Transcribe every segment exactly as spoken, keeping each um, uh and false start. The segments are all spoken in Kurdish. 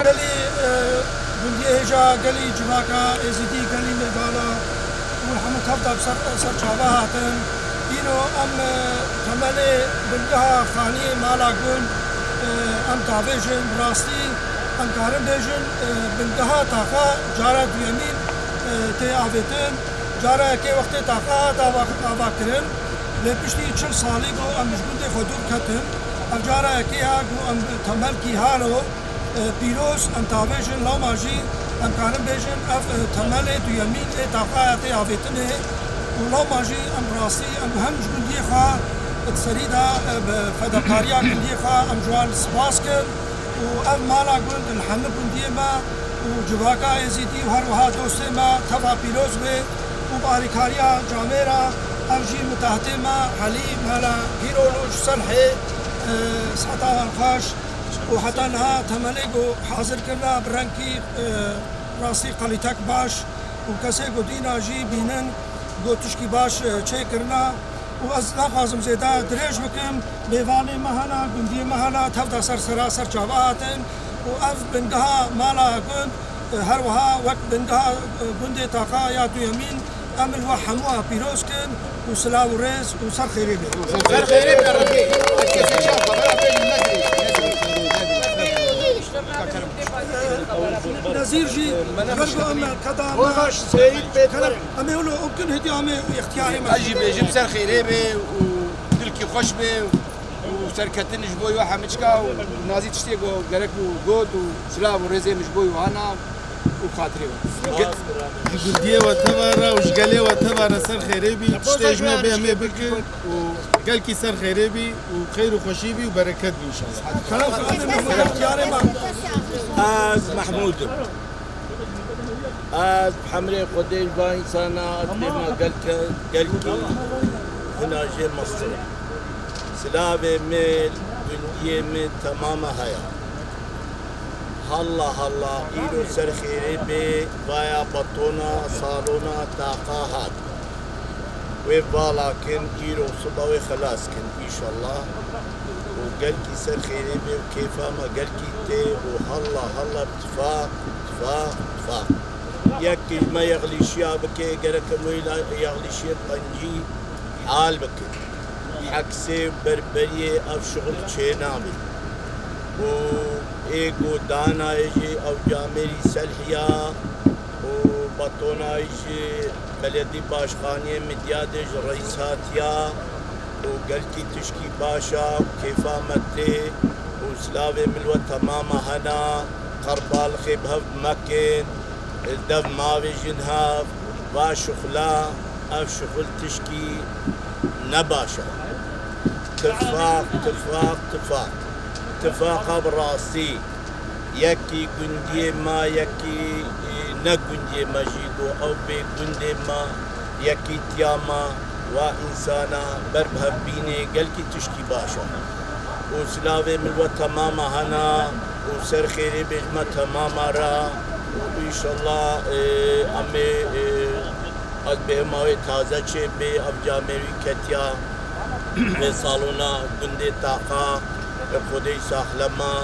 Gelî, e, gundiyê hêja, gelî civaka Êzîdî, gelî mêvala û hemû tev de bi ser, ser çava hatin. Îro em, e, temelê bingeha xaniyê mala gund, e, em davêjin. Bi rastî em karin bêjin, e, bingeha taxa cara duyemîn, e, tê avêtin. Cara yekê wextê taxa hat ava, ava kirin, lê piştî çil salî ku em ji gundê xwe dûr ketin. Ev cara yekê ya ku em temelkî halo, e, pîroz em davêjin, lewma jî em karin bêjin, ev, e, temelê duyemîn ê taxaya tê avêtinê û lewma jî em rastî em hem ji gundiyê xwe di serî de, e, bi fedakariya gundiyê xwe em ji wan spas kin û ev mala gund li hemî gundiyê me û civaka Êzîdî û her wiha dostê me teva pîroz be û bi alîkariya camêra ev jî mitahitê me Elî mala Pîrol û ji Selhê, e, siheta wan xweş. Û heta niha temelê ku hazir kirina bi rengkî, e, rastî kalîtek baş û kesê ku dîna jî bînin ku tişkî baş, e, çêkirina û ez naxwazim zêde dirêj bikim. Mêvanê me hene, gundiyê me hene, tev de ser sera ser çava hatin û ev bingeha mala gund, e, her wiha wek bingeha, e, gundê taxa ya duyemîn, em li we hemû pîroz kin û silav û rêz û ser xêrê be. Ser xêrê be Rebî. Ez kesê çav xwe bera bêjim, nedî, nedî, nedî. Nezîr jî, ber ku em keda me, Seyîd Pêt, em ê wilo û kin hêdî em ê ixtiyarê me. Ez jî bêjim ser xêrê be û dilkî xweş be û serketin ji bo we hemiçka û nazî tiştê ku gerek bû got û silav û rêzê min ji bo we hana û xatirê we. Ji gundiyê we teva re û ji gelê we teva re ser xêrê bî, tiştê ji me bê em ê bikin û gelkî ser xêrê bî û xeyr û xweşî bî û bereket bî înşallah. Ez Mehmûd im. Ez bi hemrê Xwedê ji van însana dêma gelke-, gelkî hina jê mestir im. Silavê min, gundiyê min temama heye. Halla halla îro ser xêrê bê, vaya betona, salona, taqa hat. Wê vala kin, îro siba wê xelas kin, înşallah. Û gelkî ser xêrê bê û kêfa me gelkî tê û halla halla tifaq, tifaq, tifaq. Yek ji me yexlîşiya bike, gerek em wê la-, yexlîşiyê qencî hal bikin. Heksê û berberiyê ev şixul çênabî. Û ê ku danayê jî ew camêrî Selhiya û betonayê jî beledî başxaniyê Midyadê ji reîs hatiya û gelkî tişkî baş a û kêfa me tê û silavê min we temama hena, qerbalixê bi hev mekin. Dev mavêjin hev, va şixula, ev şixul tişkî ne baş e. Tifaq, tifaq, tifaq. Tifaqa bi rastî. Yekî gundiyê me, yekî, e, ne gundiyê me jî got, ew bê gundê me, yekîtiya me, wa însana ber bi hev bînê gelkî tişkî baş e. Û silavê min we temama hena û ser xêrê bê ji me temama re û înşallah, e, em ê, e, ez bêhema wê taze çê bê, ev camêrî ketiya vê salona gundê taqa, e, Xwedê saxlema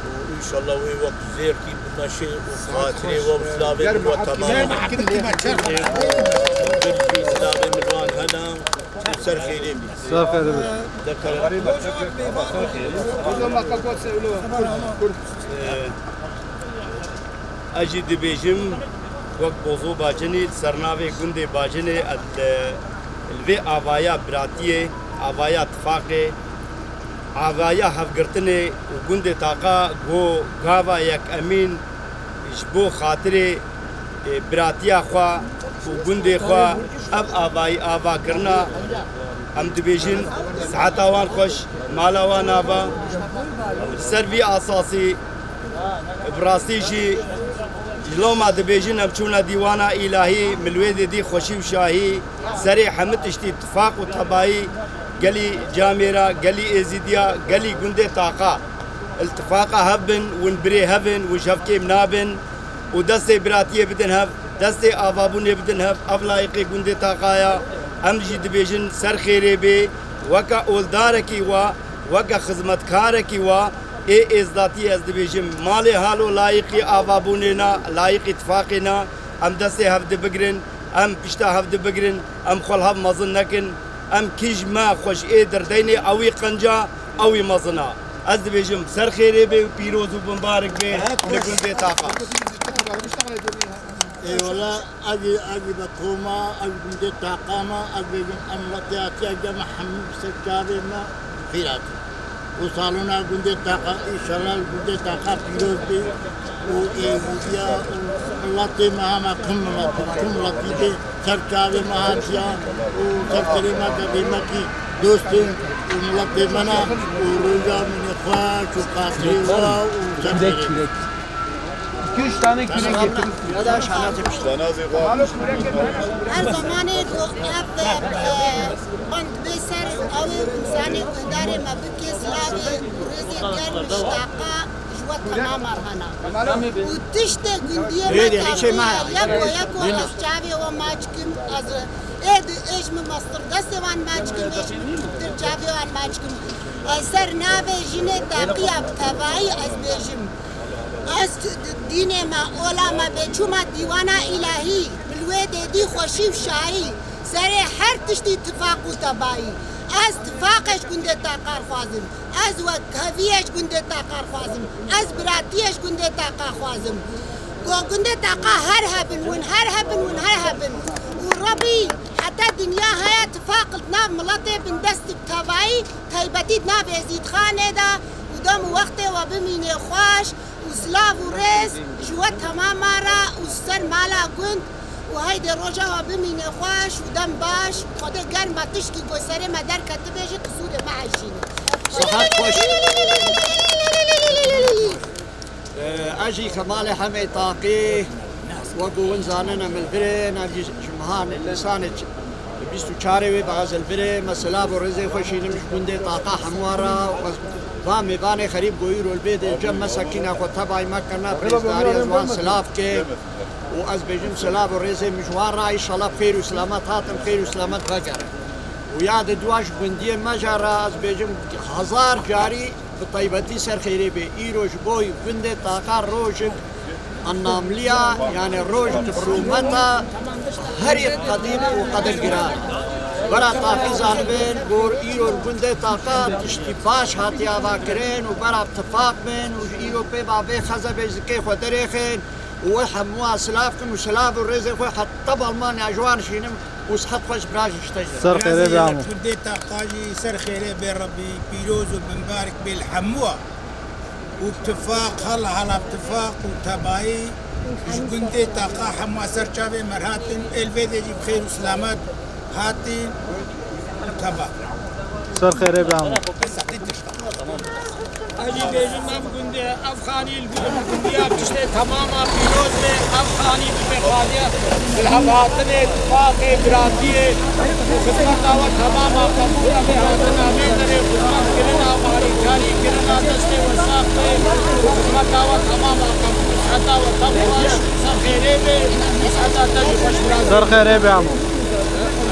û înşallah wê wek zêrkî bimeşê û xatirê we û silavê min we temama. Silavê min wan hena. Ser xêrê bî. Ser xêrê bî. Ez jî dibêjim, wek Bozo Bacinî, li ser navê gundê Bacinê, ez li, li vê avaya biratiyê, avaya tifaqê, avaya hevgirtinê û gundê taqa go gava yek emîn ji bo xatirê e, biratiya xwe û gundê xwe ev avayî ava kirina, em dibêjin siheta wan xweş, mala wan ava. Li ser vî asasî bi rastî jî ji loma dibêjin em çûne dîwana îlahî, min wê didî xweşî û şahî, serê hemî tiştî tifaq û tebayî gelî camêra, gelî êzîdiya, gelî gundê taqa. Li tifaqa hev bin, win birê hev in, win ji hev kêm nabin. û destê biratiyê bidin hev, destê avabûnê bidin hev, ev layiqê gundê Taqaya. Em jî dibêjin ser xêrê bê, weke oldarekî wa, weke xizmetkarekî wa, Ê êzdatî ez dibêjim, malê halo layiqî avabûnê ne, layiqî tifaqê ne, em destê hev dibigrin, em pişta hev dibigrin, em xwe li hev mezin nekin, em kî ji me xwe ji ê derdeynê ewî qenca, ewî mezin a. Ez dibêjim, ser xêrê bê û pîroz û bimbarik bê li gundê Taqa. Eyvallah, ez ê, ez ê be koma, ez gundê Taqa me, ez bêjim em welatiyatiya gel me hemû bi ser çavê me xêr hatin. Û salona gundê Taqa, înşallah gundê Taqa pîroz bê û êzîdiya û miletê me hema kim milet, kim miletî bê, ser çavê me hatiya û ser serê me de dêmekî dost in û miletê me ne û roja min ê xweş û xatirê we û ser serê me. Kürek, kürek. İki üç tane kürek getir. Her zemanê ku ev, e, band bê ser ew ê, insanê guhdarê me bike, silavê û rêzê germ ji Taqa ji we temama re hene. Û tiştê gundiyê me Taqa ye, yeko yeko ez çavê we maç kim, ez ê di êş min mestir destê wan maç kim, êş min dir çavê wan maç kim. Ez ser navê jinê Taqiya bi tevayî ez bêjim. Ez dînê me, ola me bê çûma dîwana îlahî, min wê dê dî xweşî û şahî, serê her tiştî tifaq û tebayî. Ez tifaqê ji gundê Taqa dixwazim. Ez wekheviyê ji gundê Taqa dixwazim. Ez biratiyê ji gundê Taqa dixwazim. Ku gundê Taqa her hebin win, her hebin win, her hebin. Û Rebî heta dinya heye tifaq li nav miletê bindest û tevayî, taybetî di nav Êzîdxanê de û dem û wextê we bimînê xweş. Û silav û rêz ji we temama re û ser mala gund û heydê roja we bimîne xweş û dem baş. Xwedê ger me tişkî ku serê me derketibê jî qisûrê me hejîne. Sihet xweş. Ee, ez jî Kemalê Hemê Taqî, wekû win zanin em li vir in, em jî ji meha Nîsanê Bîst û çarê wê baz li vir e, me silav û rêzê xwe şînim ji gundê Taqa hemû re û ez va mêvanê xerîb ku îro li vê dê cem me sekîna xwe tebayî me kirine, bi rêzdarî ez wan silav kim û ez bêjim silav û rêzê min ji wan re, înşallah bi xêr û silamet hatin, bi xêr û silamet vegerin. Û ya di dua ji gundiyê me jî re ez bêjim hezar carî Bi taybetî ser xêrê bê. Îro ji bo gundê Taqa rojek anamliya, yani rojek bi rûmeta herî qedîm û qedirgiran. Bera Taqî zanibin, gor îro li gundê Taqa tiştî baş hatiye avakirin û bera bi tifaq bin û ji îro pê ba vê xezebê zikê xwe derêxin û wê hemûa silav kin û silav û rêzê xwe heta bi Almanya ji wan şînim. Û sihet xweş birajî ji te jî. Ser xêrê be amo. Gundê Taqa jî ser xêrê bê Rebbî, pîroz û bimbarik bê li hemûa. Û tifaq, hala hala tifaq û tebayî ji gundê Taqa hemûa ser çavê me hatin, ê li vê dê jî bi xêr û silamet hatin û teba. Ser xêrê be amo. Ez jî bêjim, em gundê, ev xanî li gundiya tiştê temama pîroz be, ev xanî bibe xaniya dilhevhatinê, tifaqê, biratiyê, xizmeta we temama qebûl, em ê hatina vê derê xizmet kirina, alîkarî kirina, destê we sax be, xizmeta we temama qebûl, siheta we tam xweş, ser xêrê be, siheta te jî xweş, biraz. Ser xêrê be amo.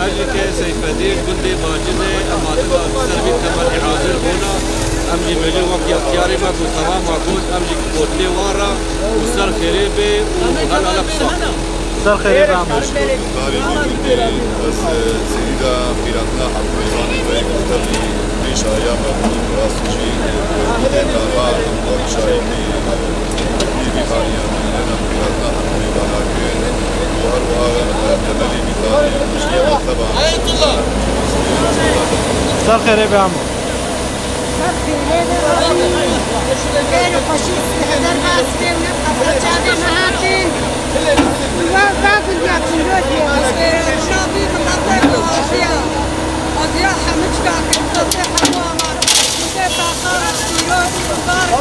Ez jî ke Seyfedîn, gundê Bacizê, em hatina ser vî temelî hazir bûna. Em jî bêjin wek yextiyarê me ku temama got, em jî kotlê wan re û ser xêrê bê û helale qisa. Ser xêrê be amo. Tarî me gundê ez, e, sîda xîratna hemû mêvanê me yê ku tevî pêş aya me bûn, rast jî gundê Taqa, em xwe şahîdî, e, Ê bîhariya me, em xîratna hemû mêvanan kirin û her wiha temelê bîhariya piştî me teba. Ser xêrê be amo. Ser xêrê be amo. Gel xweşî derbas be û ne qefa çavê me hatin. Wa va gulya çîrokê. Şabî miletê ku haziya. Haziya hemû çika kir, qesê hemû aman. Gundê Taqa re pîroz û mubarek.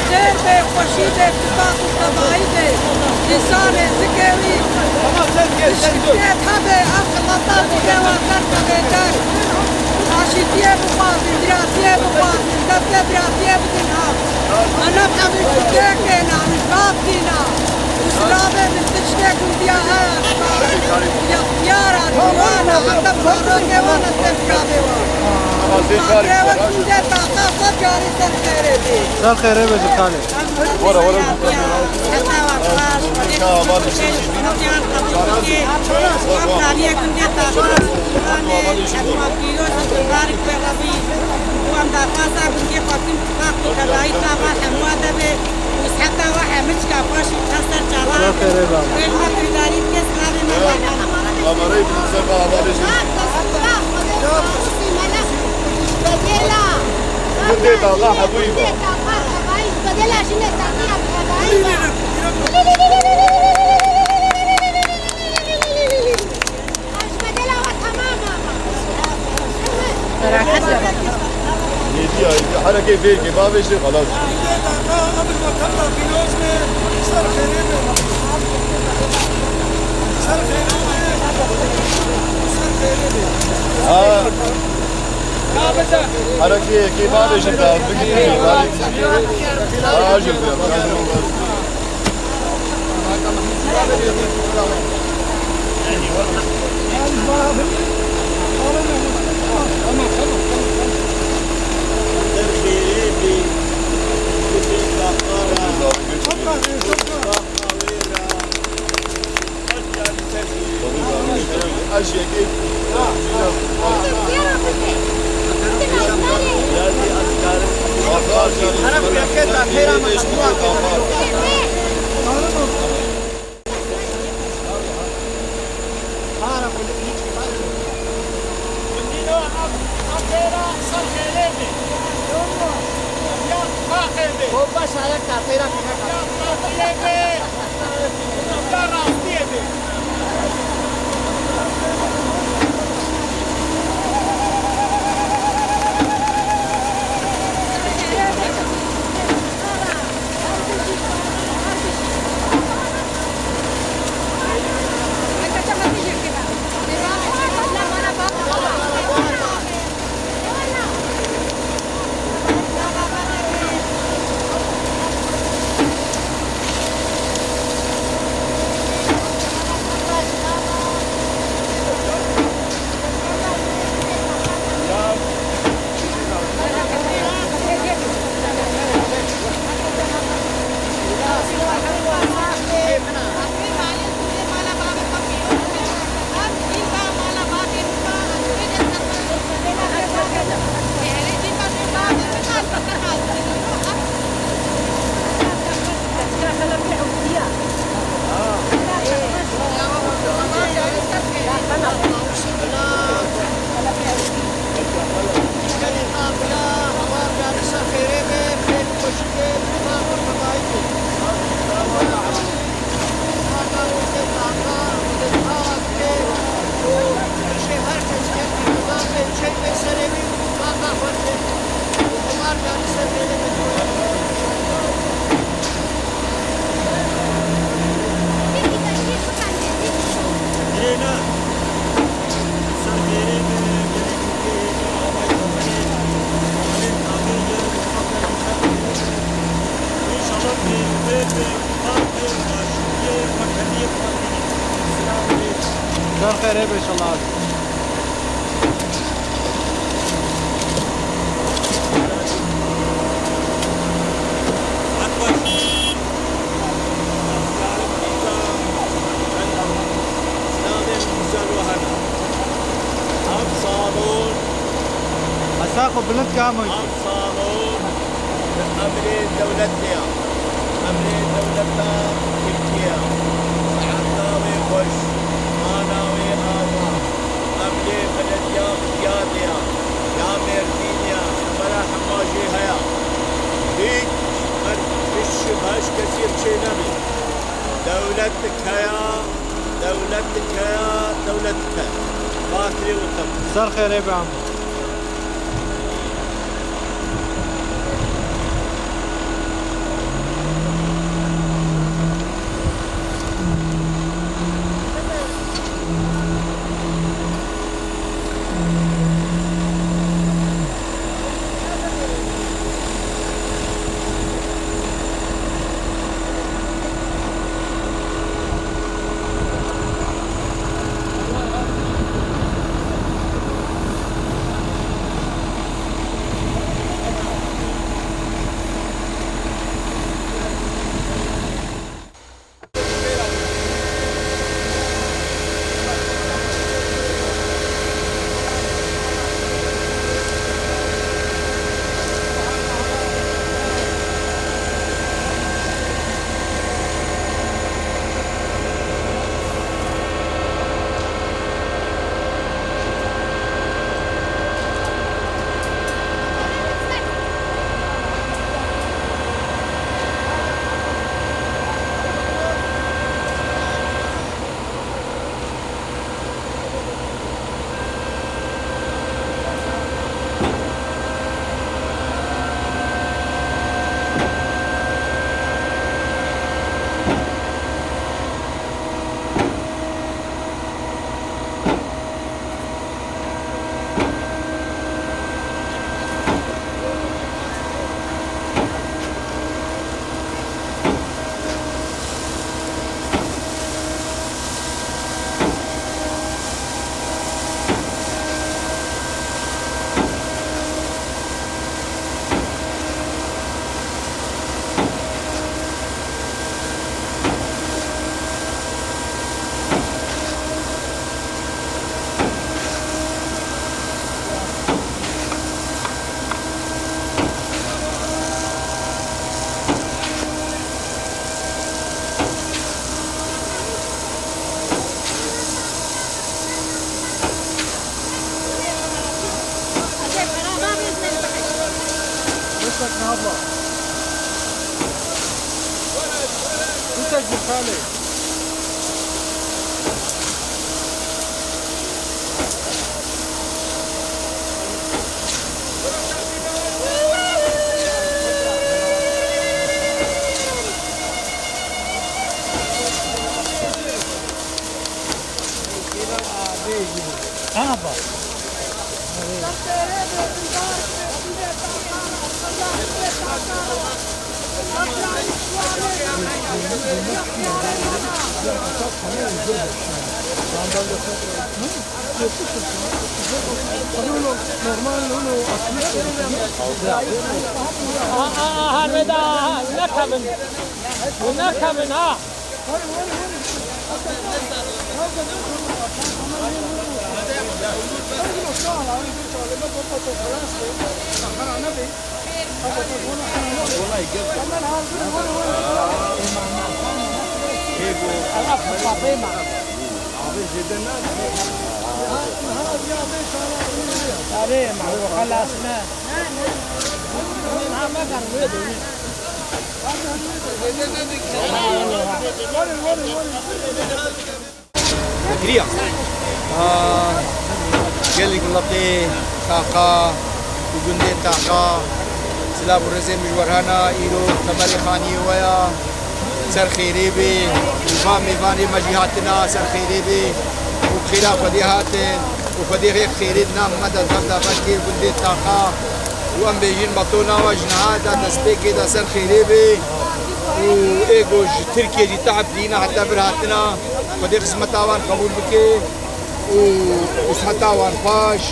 Xêr bê, xweşî bê, tifaq û tebayî bê. Însanê zikê wî piştgiriyê hebe, ev xizmeta zikê we derkeve der. Aşîtiyê bixwazin, biratiyê bixwazin, destê biratiyê bidin hev. Me ne hemî kurdê kêna, em ji bav tîna. Û silavê min tiştê gundiya heye, yextiyara, ciwana, heta zarokê wan e, tevgavê wan. Ser xêrê be ji xalê. Ser xêrê be. Gundê Dala hebûyî be. Feraset ya bak. Hêdî ya, hêdî. Herekê vêkê, bavêjê, xelas. Ha. Herekê yekê bavêjê, bavêjê. Ha, jil be. Ser xêrê be inşallah. Ev salon. Hesa xwe bilind ke heman jî. Ev salon bi emrê dewletê ya. Emrê dewleta Tirkiye ya. Siheta wê xweş, mana wê ava. Emrê belediya Diyadê ya, ya Mêrdînê ya, xebera hema jê heye. Hîç her tişt ji beş kesî çê nebî. Dewlet dikeya, dewlet dikeya, dewlet dike. Xatirê û xew. Ser xêrê be em. Aha, aha, aha, Reda, aha, nekevin. Nekevin, ha. Kiriya. Aa, gelek miletê Taqa û gundê Taqa, silav û rêzê min ji we re hene, îro Kemerê Xaniyê we ya, ser xêrê bê, û va mêvanê me jî hatina, ser xêrê bê, û bi xêra Xwedê hatin, û Xwedê hê xêrê di nav me de, dev de vekê gundê Taqa, û em bêjin betona we ji niha de destpêkê de ser xêrê bê, û ê ku ji Tirkiyê jî tehb dîne heta vir hatina, Xwedê xizmeta wan qebûl bike. Û, û siheta wan xweş.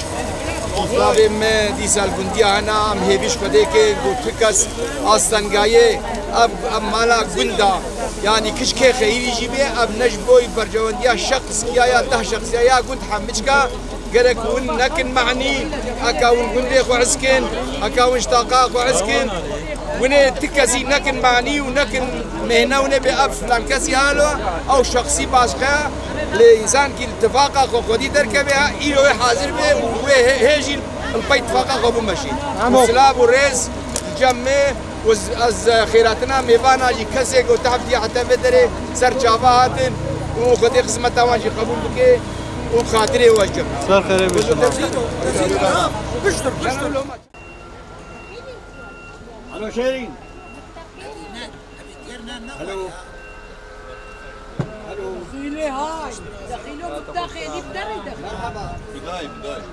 Û silavê me dîsa li gundiya hene, em hêvî ji Xwedê dikin ku tu kes astengayê ev, ev mala gund e, yanî kişkê xeyirî jî bê, ev ne ji bo berjewendiya şexsiya ya deh şexsiya ya gund hemiçka, gerek hûn nekin mehnî, heka hûn gundê xwe hez kin, heka hûn ji Taqa xwe hez kin. Winê ti kesî nekin manî û nekin mêhne, winê bê ev filan kesî halo, ew şexsî başqe, lê însankî li tifaqa xwe xwedî derkeve, îro wê hazir be û wê hê, hê jî li pey tifaqa xwe bimeşî. Û silav û rêz li cem me û ez, ez xêratina mêvana jî kesê ku tehb diye heta vê derê ser çava hatin û Xwedê xizmeta wan jî qebûl bike û xatirê we ji cem. Ser xêrê bê şima. Alo Şêrîn. Alo. Alo. Xîlê hay. Xîlo miftaxê dî derî de. Merhaba. Budayê, budayê.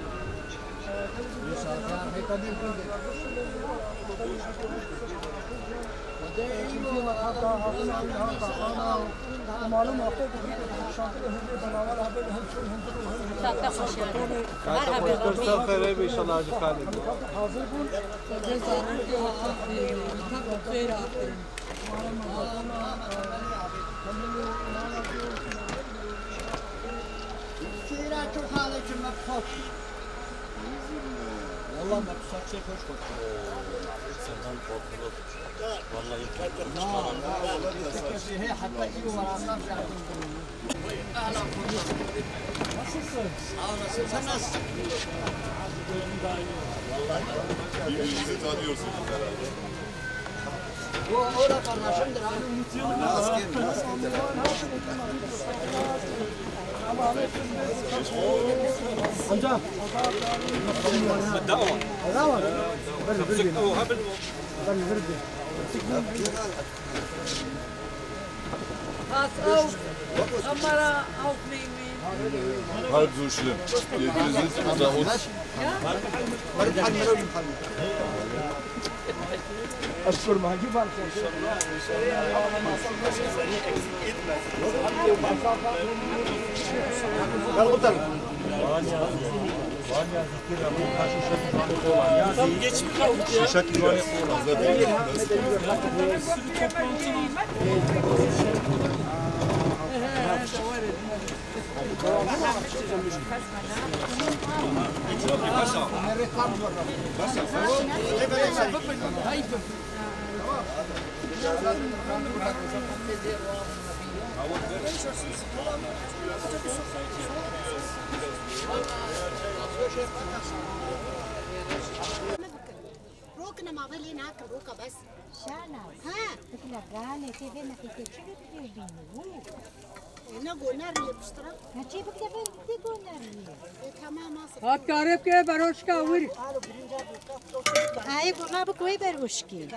Malum hafta Merhaba. Ser xêrê bê, inşallah, Hacî Xalid. Şêra çok halı için mefkot. Valla mefkot şey hoş kokuyor. Senden korkulur. Vallahi korkulur. Nasılsın? Sağ olasın. Sen nasılsın? Birbirinizi tanıyorsunuz herhalde. Bu o da kardeşimdir abi. Nasıl? Amca. Dawa. Dawa. Ben bir bin. Ben bir bin. Has auf, Kamera aufnehmen. Halb so schlimm. Wir, wir sind unter uns. Gel kurtar. Rokine ma ve lê nakin, roka bes. Şana. Ha. Bikle gane, tê vê meqîtê çi bikle bînî? Wû. E, ne go nerîye piştre. Ne çê bikle vê, tê go nerîye. E, tamam, asıl. Hat karê bike beroşka wir. Alo, birinci abi, kap, kap, kap. Ay, go ma bik wê beroşkî.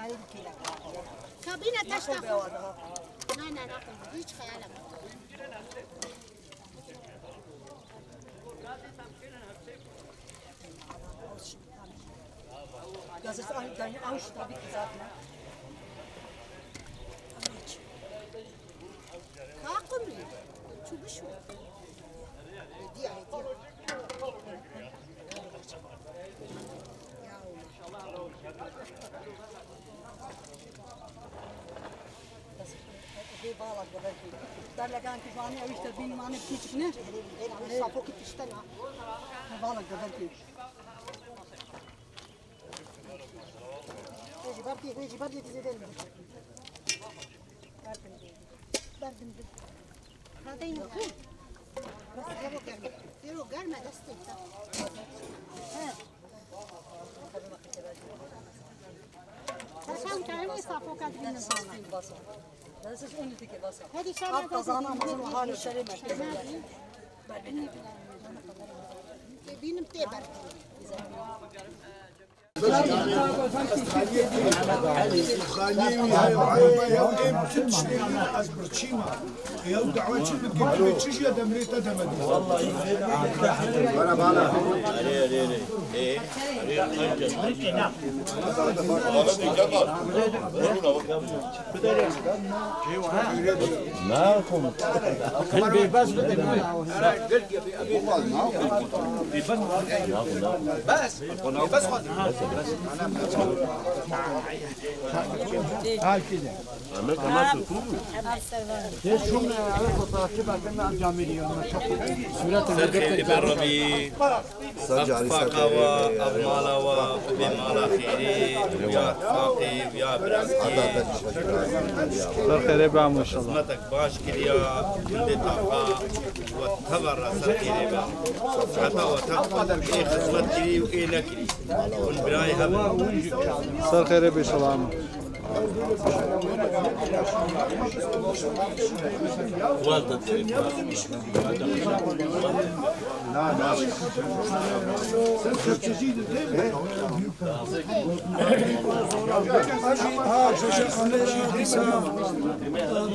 Kabine taşta. Na, na, na, hiç xeyal. Das ist ein, dein Arsch, da wie gesagt, ne? Kakım. Çubuşu. Diye, diye. Ya Allah. Vê bala goverkî. Dar legan ki vani ew işte bin mane küçük ne? Safo ki tiştena. Bala goverkî. Vê jî berdê, vê jî berdê dizê derin. Berdim. Berdim. Hadi yürü. Bas, evo germe. Evo germe destê te. He. Sen çayını safo kadrini sana. Das ist unnötige Wasser. Hadi sen. Ab kazana mısın o hali şerime. Benim te berdim. Xaniyê wî heye, ew ê bi tu tiştê wî ez birçî me. Ew dawa çi bike, tu bê çi jî demrê te demedî. Bana, bana. Arê, arê, arê. Ê, arê, arê. Bana dikkat var. Nakum. Bêbes bide. Bêbes. Bêbes xwazî. Ahmet, Ahmet, tu. Sûret. Ser xêrê be Rabî. Ev tifaqa wa, ev mala wa, bibê mala xêrê, ya tifaqê, ya birazkê. Ser xêrê be, maşallah. Xizmetek baş kiriya, gundê taqa, we tev re ser xêrê be. Heta we tev ê xizmet kirî û ê nekirî. Hûn birayê hev in. Ser xêrê be, salam.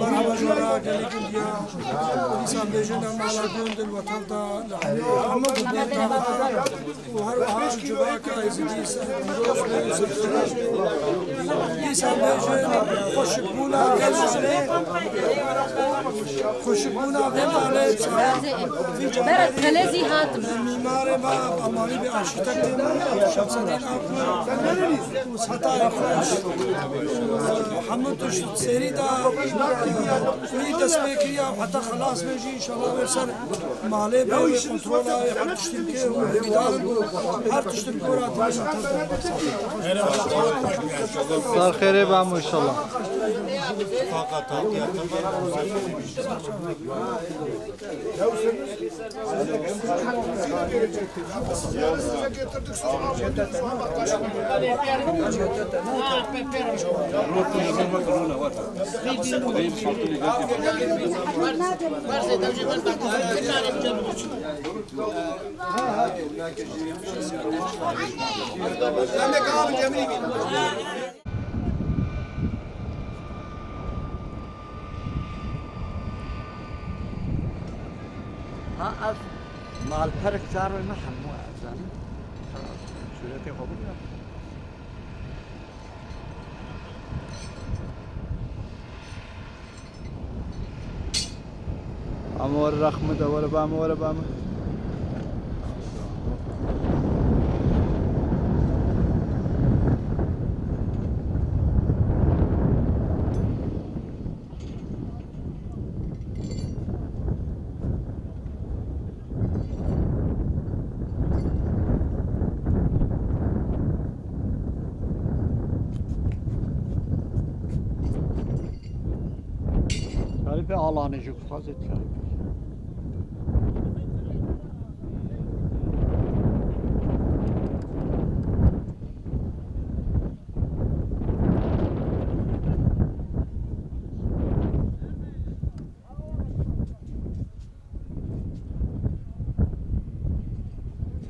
Merhaba jora gelê gundiya. Dîsa bêjin em mala gund in, watan da, li hemû gundên da. û her wiha civaka Êzidî ser pîroz be, ser xêr be. Dîsa bêjin xweşikbûna vê malê, xweşikbûna vê malê, vî carê mîmarê me Amalî be, arşîtektê me Şemsedîn Akgül û hetayê xweş. Hemû tişt serî da, wî dest pê kiriya û heta xelas be jî, înşallah wê ser malê be, wê kontrola, wê her tiştî bike û hêvîdar in ku her tiştî bi gora dibin. Sar xêrê be, maşallah. Ha, ev malperek carê me hemû ev zanî. Sûretê xwe bigire. Ama were rexmi de, were bame, were bame. Şerîfê Alanê jî dixwaze Şerîfê.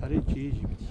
Erê çêyê jî bidî.